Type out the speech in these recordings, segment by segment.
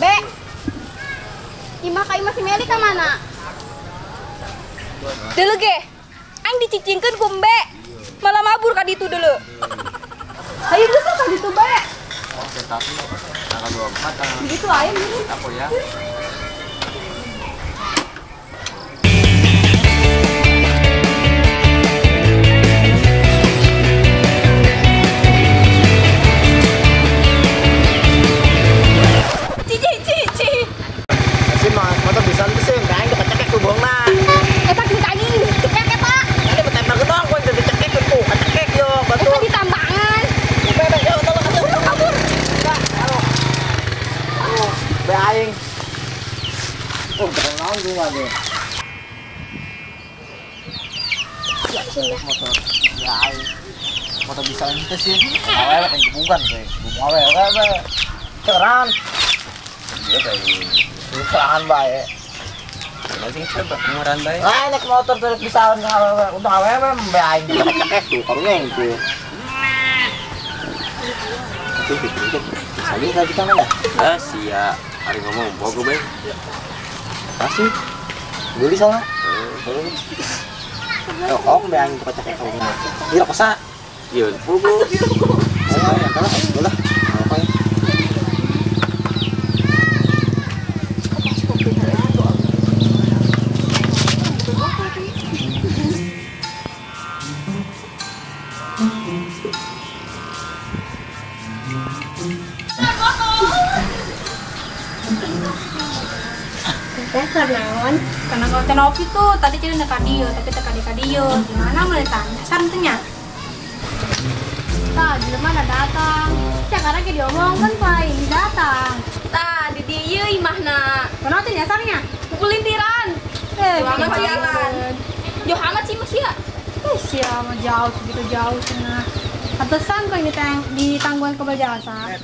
Be. Imah ka imah si Meli ka mana? Deuleu ge. Aing dicicingkeun ku embe. Malah mabur ka ditu deuleu. Hayu geus ka ditu bae. Oh, tapi tanggal 24 tanggal. Begitu aing ini. Apa ya? Motor ya aing. Motor bisa ente sih. Awewe kan gebukan teh. Gebung awewe we. Ceran. Iya bae. Ceran bae. Masih coba umuran bae. Ah, naik motor terus bisa awewe. Untung awewe mbe aing cekek tuh karunya itu. Itu gitu. Saling lagi kan ada. Ah, sia. Ari ngomong bogo bae. Pasti. Beli salah. Oh, mbe aing kocak kamu. Iya kosa. Iya, bogo. Oh, ya kalau boleh. Apa ya? Teh karnaon? Karena kalau teh nopi tuh tadi jadi neka dia, tapi teka dia. Gimana mulai tanya santunya? Tah, di mana datang? Sekarang ke diomongkan pak, ini datang. Tah, di dia imahna. Kenapa teh nyasarnya? Kulintiran. Eh, jauh jalan. Jauh amat sih mas ya. Eh, siapa jauh segitu jauh sana. Pantesan kok ini di tangguhan kebal jasa.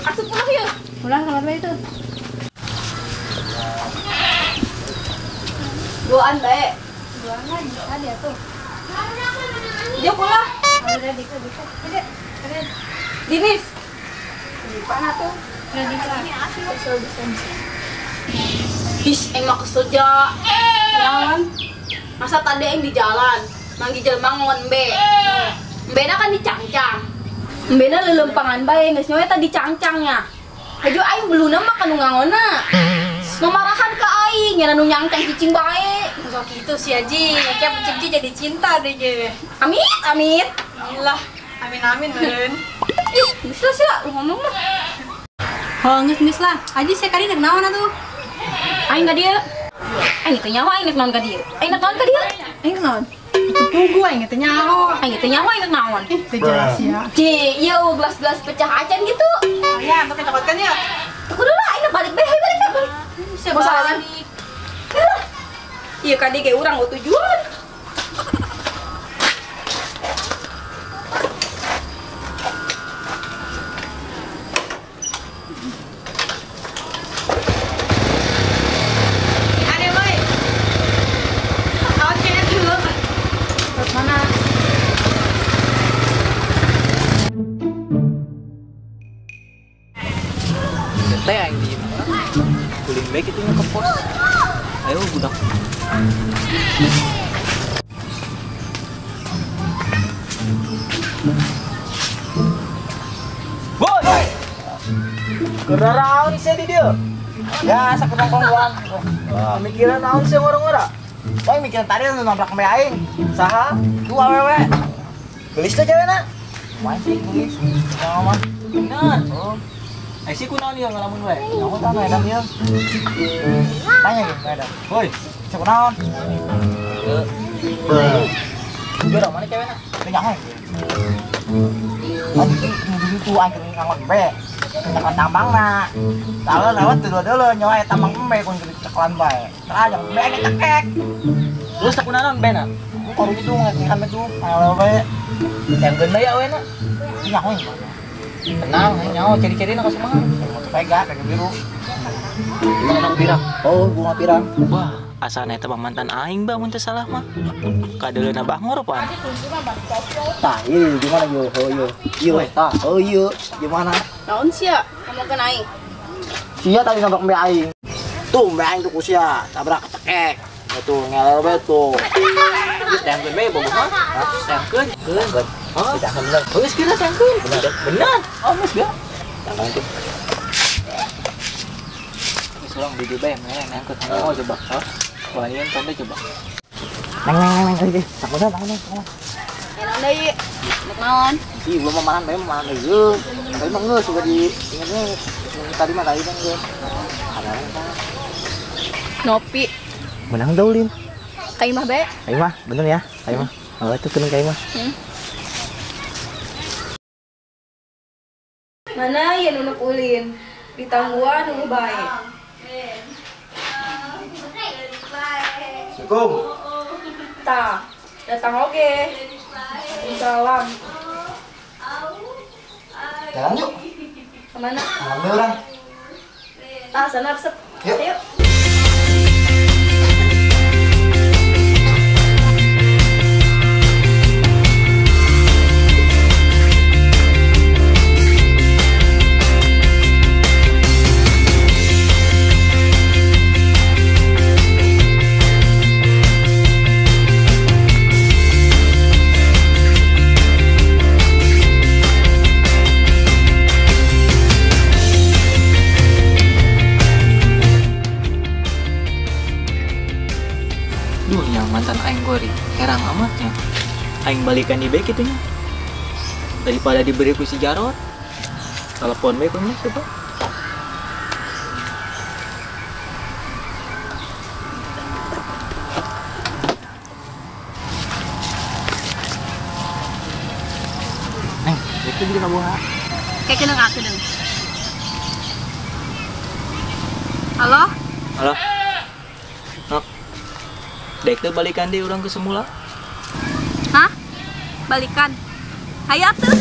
Asup pulang ya? Pulang sama itu. Duaan bae. Duaan lah bisa dia tuh. Dia pulang. Ada dikit dikit. Ada. Ada. Dinis. Di mana tuh? Ada dikit. Ih, emang kesel ja. Jalan. Masa tadi aing di jalan, manggil jelema ngon embe. Embena kan dicangcang. Embena lelempangan bae geus nyawa eta dicangcangnya. Hajo aing beluna mah kanu ngangonna. Memarahan ke aing, nya nu nyangcang cicing bae. Sok gitu sih aji, kayak cici jadi cinta deh ge. Amit, amit. Alhamdulillah. Amin amin meureun. Ih, geus lah sia, lu ngomong mah. Oh, geus lah. Aji sia kali rek naon atuh? Aing ka dieu. Aing teu nyaho aing rek naon ka dieu. Aing rek naon ka dieu? Aing naon? Itu pugu aing teu nyaho. Aing teu nyaho aing rek naon? Ih, teu jelas ya. Ci, ieu gelas-gelas pecah acan gitu. Ya, atuh kecokotkeun ya. Kudu lah aing balik bae, balik balik. Siapa balik? Iya kadi kayak urang mau tujuan. Aneh boy. Oke dulu. Terus mana? Teh aing di kuling baik itu ke pos. Ayo budak. Boy. Keraraon sih di dia. Ya, sakenongkong doang. Wah, mikiran naon sih ngora-ngora. Wah, mikiran tadi nu nabrak me aing. Saha? Du awewe. Gelis teh cewena. Main sih gelis. Jangan mah. Bener. Oh. Eh sih kunaon ieu ngalamun we? Nyaho tah edan ieu. Tanya ge edan. Hoi, sih kunaon? Heuh. Jero mana cewena? Teu nyaho. Anjing itu aing keur ngangon be. Ceklan tambangna. Tah lewat teu dulu nyawa tambang embe kun ceklan bae. Tah yang embe aing cekek. Terus teh kunaon bena? Ku itu ngekan itu awewe. Yang geuna ya awena. Nyaho. Tenang, nyaho ciri-cirina ka kumaha? Motor Vega, Vega biru. Gimana pirang? Oh, bunga pirang. Wah, asana eta mah mantan aing bah mun teu salah mah. Kadeuleuna bangor pan. Tah, ieu gimana yo? Oh yo. Ieu tah, oh ieu gimana? Naon sia ngomongkeun aing? Sia tadi nabrak embe aing. Tuh embe aing tuh ku sia, tabrak kecekek. Ya tuh ngeler bae tuh. Geus tangkeun bae bogoh mah. Tangkeun. Keun. Oh, tidak bener. Geus kira tangkeun. Bener. Bener. Oh, geus ga. Tangkeun tuh. Geus urang di dieu bae meh nangkeun oh coba. Oh. Wanian tong coba. Neng neng neng neng. Tangkeun tangkeun. Enak deui. Nek naon? Ih, belum mamanan bae mamanan deui. Tapi mah geus suka di ingetnya tadi mah tadi kan geus. Ada apa? Nopi. Menang tau Lin. Ka imah bae. Ka imah, bener ya? Ka imah. Oh, itu kenung ka imah. Mana ya nunuk ulin? Di tangguan nunggu bae. Assalamualaikum. Tah, datang oge. Salam. Jalan yuk. Kemana? Ambil orang. Ah, sana resep. Yuk. Ayo. Duh, yang mantan aing gori, herang amatnya. Aing balikan di bae kitu nya. Daripada diberi ku si Jarot. Telepon bae ku nya coba. Neng, itu juga kabuha. Kayak keneng aku deng. Halo? Halo. Nok. Dek teh balikan deh orang ke semula. Hah? Balikan? Hayu atuh.